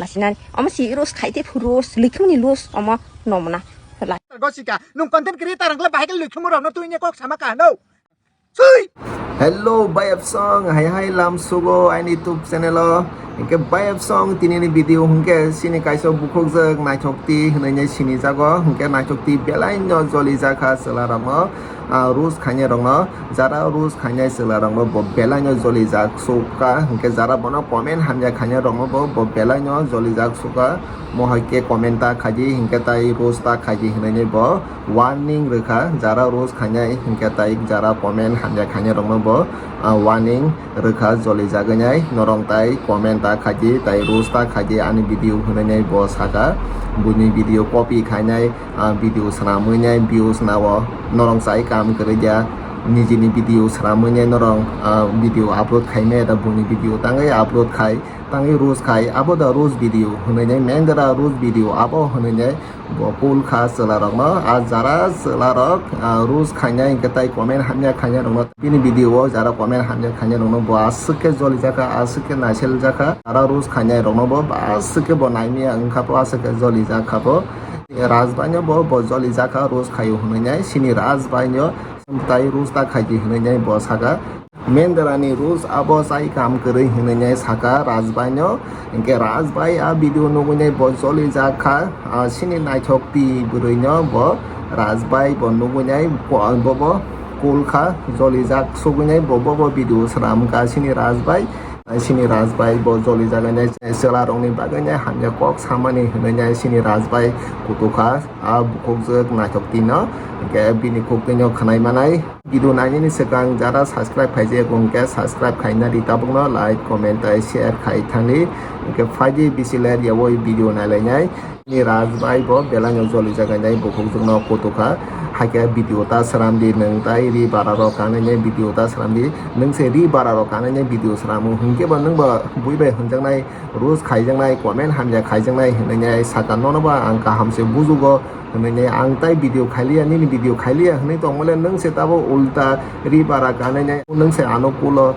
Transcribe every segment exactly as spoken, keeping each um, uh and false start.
Lasinani omo si roast khai te phu roast, lwkhimani roast omo nomna. Gosika, nung content creator wngkhle bahai khe lwkhimung rokno twi ne kok sama ka hano? Sui! Hello, bayap song, hai hai lam sugo aini YouTube channel o. Hingke bayap song tini ni video hingke sini kaisa bukhuk jak naithok ti hinui ne sini jago. Hingke naithok ti belai no joli jakha chwla rokno, ah, roast khainai rokno. Jara roast khainai chwla rokno bo belai no joli jak sukha. Hingke jara bono comment hamya khainai rokno bo, bo belai no joli jak sukha. Mo hai khe comment ta khaidi, hingke tai roast ta khaidi hinui ne bo warning rwkha, jara roast khainai hingke tai jara comment hamya khainai rokno bo, ah, warning rwkha, joli jagwi nai norong tai comment ta khaidi, tai roast ta khaidi ani video hinui nai bo saka, buini video copy khainai, ah, video swnamwi nai views nao norong chai kam kwrwi dia, nijini video swnamwi nai norong, ah, video upload khaimai da buini video tangwi upload khai, tangwi roast khai, abo da roast video hinui nai, main da roast video abo hinui nai. Bo cool kha chwla rokno, a jara chwla rok, ah, roast khainai hingke tai comment hamya khainai rokno. Bini video o jara comment hamya khainai rokno bo aswk khe joli jakha, aswk khe naisel jakha. Jara roast khainai rokno bo aswk khe bo naimya wngkha bo, aswk khe joli jakha bo. Rajbai no bo, bo joli jakha roast khaio hinui nai, sini Rajbai no tai roast ta khaidi hinui nai bo saka. Mendrani roast abo chai kam kwrwi hinui nai saka Rajbai no. Hingke Rajbai a video nugui nai bo joli jak kha, ah, sini naithok ti bwrwi no bo Rajbai bo nugui nai bo, bo, bo cool kha, joli jak sugui nai bo, bo, bo video swnam kha sini Rajbai. Sini Rajbai bo joli jagai nai chwla rokni bagwi nai hamya kok samani hinui nai sini Rajbai kutu kha, a bukhuk jak naithok ti no. Hingke bini khuk twi no khwnai manai. Video nainani swkang jara subscribe khaijak wngkhe subscribe khaina di tabukno, like, comment tei share khai thangdi. Hwnkhe phaidi bisi ler yaui video nailainai. Ni Rajbai bo belai no joli jaga nai bukhukjwkno kutukha. Hakhe video ta sramdi nwng tai ri bara rok kanwi nai video ta sramdi. Nwng se ri bara rok kanwi nai video sramu hwnkhe bo nwng bo bui bai hwnjaknai, roast khaijaknai, comment hamya khaijaknai hwnwi nai saka nono ba ang kaham se bujugo. Hwnwi ang tai video khailiya, nini video khailiya hwnwi tongmole nwng se tabo ulta ri bara kanwi nai nwng se ano kulo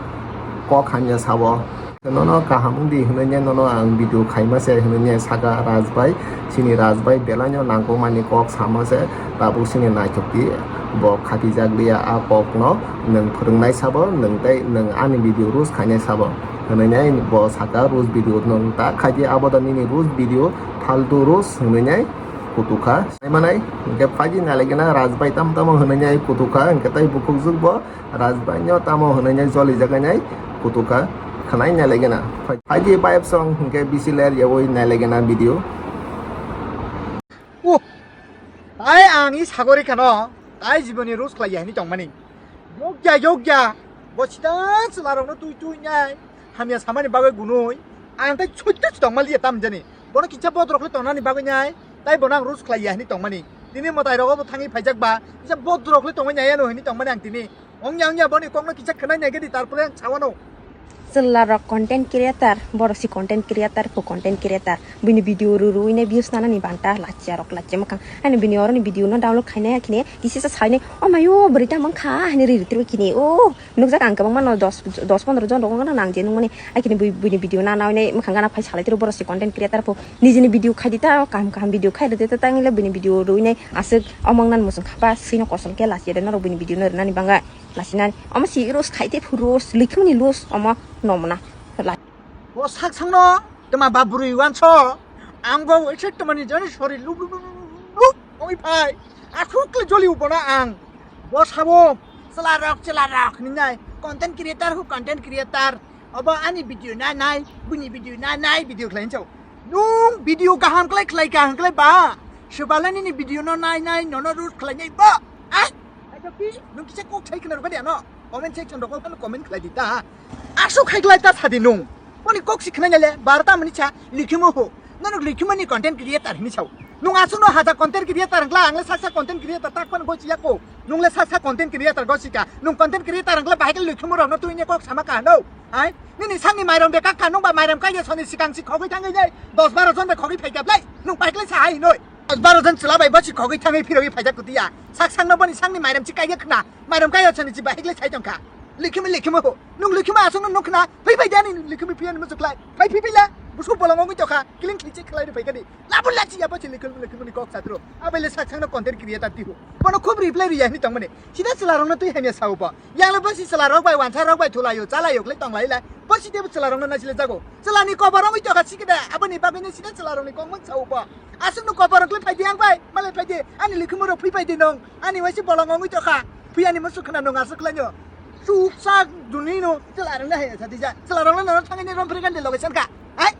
kok hamya sao. Nono kaham wngdi hwnwi nono ang video khaima se hwnwi saka Rajbai. Chini Rajbai belaino nangkukmani kok sama se tabuk chini naithok di bo khatijak liya a kokno nwng phwrwngnai sabo nwng tei nwng ani video roast khainai sabo hwnwi bo saka roast video nwng ta khaidi abo da nini roast video faltu roast hwnwi kutukha. Naimanai, hingke phaidi nailaigena Rajbai tam tamo hwnwi nai kutukha, hingke tai bukhukjwk bo Rajbai no tamo hwnwi nai joli jagai nai kutukha. Khwnai nailaigena. Phaidi bayap song hingke bisi ler yaui nailaigena video. Oh, tai ang i sagori khano, tai jiboni roast khlaiya hini tongmani. Yokya, yokya, bo sita chwla rokno tui tui nai. Hamya samani bagwi gunui ang tai chuitu chutong maliya tam jani. Bono kisa bodrok le tongnani bagwi nai tai bono ang roast khlaiya hini tongmani. Tini mwtai rogo bo thangwi phaijak ba kisa bodrok le tongwi nai ano hini tongmani ang tini. Ongya ongya boni kokno kisa khwnai nai gedi tarpore ang sawano. Chwla rok content creator, borok si content creator, phu content creator. Bini video ru ruwi nai views nanani banta lachya rok lachya mwkhang. Ani bini oroni video no download khainai khini kisa sa sainai, "O mayo bwrwi ta mangkha," hini ri ri twi kini. Oh, nukjak ang kwbangma no dos, dos pondro jon rok wngkha nang je nukmani. Ai kini bui, buini video na nainai mwkhang gana phai salai tiro borok si content creator pho. Nijini video khai di ta, kaham kaham video khai rwdi ta, tangile buini video rwinai aswk omong nan muchung khapa, swino kosol khe lasi de norok buini video no rwnani bangwi. Lasinani omo si roast khai te phu roast, likhimani roast omo nomna. Bo sak sangno tma ba bwrwi wanso ang bo waisa tmani jani sori lup lup lup lup ongwi phai. Aswk le joli ubona ang. Bo sabo chwla rok chwla rok hinwi nai content creator hu content creator. Obo ani video na nai, buini video na nai video khlai hinchao. Nung video kaham khlai khlai kaham khlai ba. Swbala nini video no nai nai nono roast khlai nai ba. Ah? Aito ki nung kisa kok sai khna rok dia no. Comment section rok phano comment khlai di ta. Aswk khai khlai ta sadi nung. Boni kok si khna nyale barta mani cha likhimo ho. Nono likhimo ni content creator hini sao. Nung aswk no haja content creator ngla ang le saksa content creator tak phano gochi yako. Nung le saksa content creator gochi ka. Nung content creator ngla bahai ke likhimo rok no tui ne kok sama ka no. Hai? Nini sangni mairom be kak ka nung ba mairom kai ye soni sikang si khogwi thangwi nai. Dos baro jon be khogwi phai kap lai. Nung bahai ke sa hai noi. Dos baro jon chwla bai bosi khogwi thangwi phirogwi phaijak kutia. Sak sangno boni sangni mairam chi kaiya khna. Mairam kaiya chani chi bahik le sai tongkha. Likhima, likhima ho. Nung likhima aswkno nukna. Phai phai jani likhima phiyani muchuk lai. Phai phai phai la. Busu bolong ongwi tokha. Kiling kiling chek khlai phai kadi. Labu lachi ya bachi likhima likhima ni kok satro. Abaile sak sakno content creator tihu. Bono khub reply riya hini tongmani. Sida chwla rokno twi hamya sao bo. Yang le bosi chwla rok bai wansa rok bai thulayo, chalayo khlai tong lai la. Bosi tebo chwla rokno nasile jago. Chwla ni kobar ongwi tokha sikida. Aboni bagwi no sida chwla rokni kok mang sao bo. Aswkno kobar rok le phai di ang bai. Malai phai di. Ani likhima rok phi phai di nung. Ani waisi bolong ongwi tokha. Phi ani musu khna nung aswk khlainyo. Chuk sak dunino chwla rokno hai sa di ja. Chwla rokno nono thangani rom phri kan de loge san kha. Hai.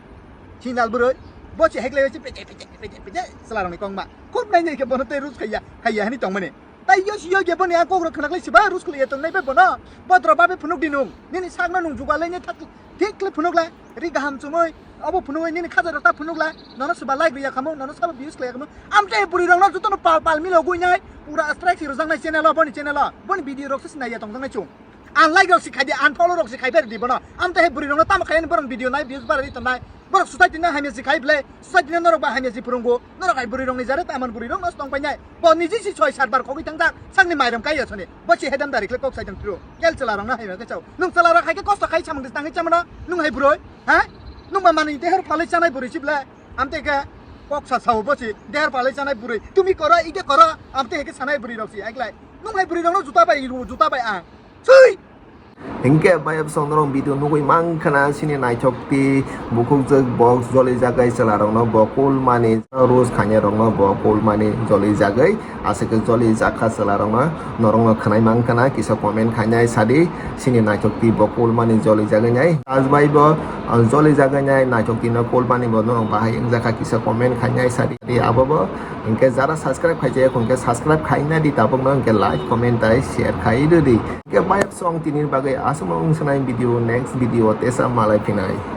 Sinal buroi. Bosi heklai waisi pete pete pete pete chwla rokni kok ma. Khub nai nai khe bono tei rus khaiya. Khaiya hani tongmani. Tai yo si yo ge boni ang kok rok khnaklai siba rus khliya tongnai bai bono. Bodro babe phunuk di nung. Nini sakno nung jugalai ni thak thik khle phunuk la. Ri gaham chumui. Abo phunuk nini khaja rok ta phunuk la. Nono siba like riya khamu, nono sabo views khliya khamu. Amte buri rok no joto no pal pal milo gui nai. Pura strike si rojak nai channel o, boni channel o. Boni video rok se sinai ya tong nai chung. Unlike rok si khai di, unfollow rok si khai ber di bono. Amte he buri rok no tamo khai ni borok video nai views bar ri tongnai. Borok society no hamya si khai ble. Society no norok ba hamya si phurungo. Norok hai buri rok ni jare taman buri rok no tong pai nai. Bo niji si soi sat bar khogwi thangjak, sakni mairum kaiya soni. Bo si hedam dari khle kok saijang tru. Kel chwla rokno hai khe chao. Nwng chwla rok hai khe kosto khai samung tangwi chamano. Nwng hai bwrwi, ha? Nwng ba manwi dehor phalwi chanai bwrwi si ble. Amte khe kok sa sao bo si dehor phalwi chanai bwrwi. Tumi koro, ide koro, amte khe sanai bwrwi rok si aiklai. Nwng hai bwrwi rokno juta bai ru, juta bai ang. Sui! Hinkhe bayapsong norok video nugui mankha na sini naithok ti bukhukjwk box joli jagai chwla rokno bo cool mani rus khanya rokno bo cool mani joli jagai aswk joli jakha chwla rokno norokno khwnai mankha na kisa comment khainai sadi sini naithok ti bo cool mani joli jagai nai Raj bai bo joli jagai nai naithok ti no cool mani bo norok bahai wngjakha kisa comment khainai sadi abo bo hinkhe jara subscribe khaijak hinkhe subscribe khaina di tabuk no hinkhe like comment tai share khai rwdi. Hinkhe bayap song tinini bagwi aswk wng sanai video next video tesa malai phinai.